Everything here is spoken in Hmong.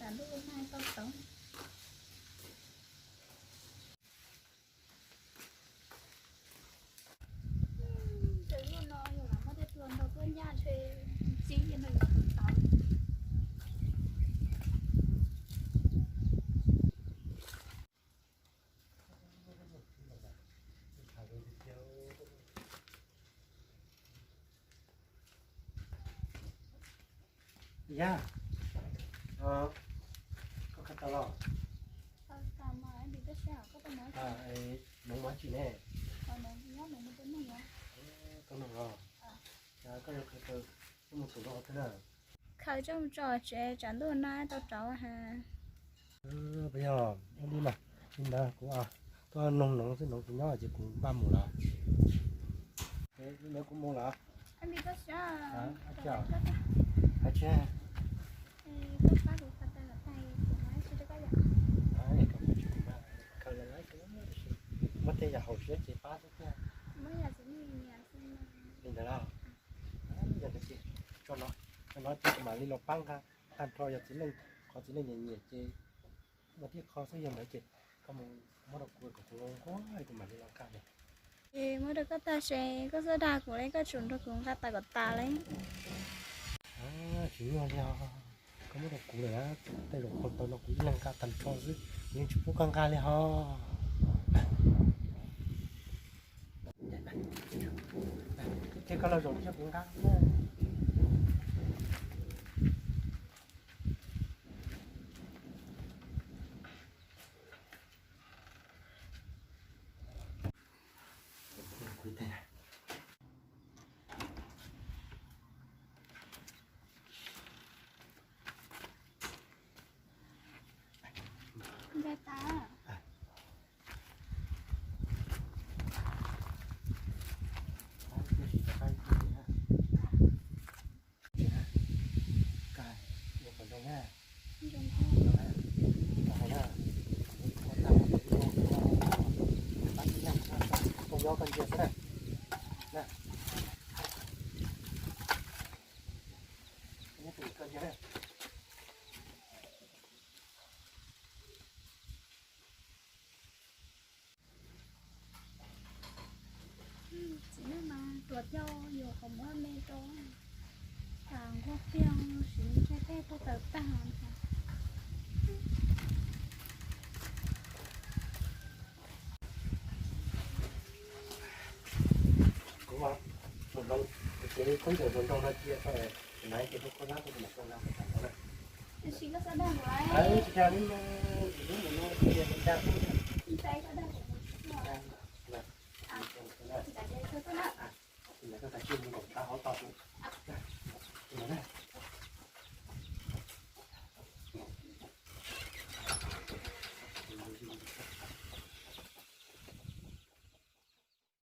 Tsam ntuj nag tau tod. Ntawm lub no yog lam muab tej hlua ntau tuaj ncaj ntshe txib no yuav tau tod. Yaj, koj khaws tau los? Noog ua tsi ne? Koj noog los? Koj yuav khaws tau, koj mus txog rau qhov twg na? Khaws coj mus tso tsev tsam ntuj nag tau rauv ha. Puas yog li mas, li ntawd kuv tuaj noog noov xwb, noov kuv nyob ces kuv npaj mus lawm. Li ntawd kuv mus lawm. Hais tsis Khaws muab tej yam haum siab ces pab xwb tiag. Li ntawd los, yog ntawd ces tso no, tso no ces kuv mam li los pab nqa tag nrho. Yog txiv neej, qhov txiv neej nyiam nyiam ces muaj tib qho xwb, yog ntawd ces koj mus muab rau kuv kom kuv nquag kuv mam li los nqa. Ces muab rau koj tag se koj txhob dag kuv li, koj tsum nrog kuv nqa tas kom tas li. Tsis nyuaj li os, koj muab rau kuv lawm na, tej zaum khaws tau no kuv ib leeg nqa tag nrho xwb, kuv yeej tsis pub koj nqa li ho. Ces koj los zaum thiab kuv nqa. Txiv neej mas tuav coj yus qhov muag me rau, tas nquag piag siv ntshe tej tuaj tawm tag. Kuv mus hloov kuv cev khaub ncaws hluas nraug no cia tso, kuv hnav cev khaub lab kuv mam tau nqa mus tas no na. Tab sis koj txhob dag kuv, tsis dag li no, kuv mus no kuv cia kuv dag kuv. Koj dag kuv, koj dag kuv, koj dag kuv. Koj kav tsij mus nkaum rau hauv tau kuv.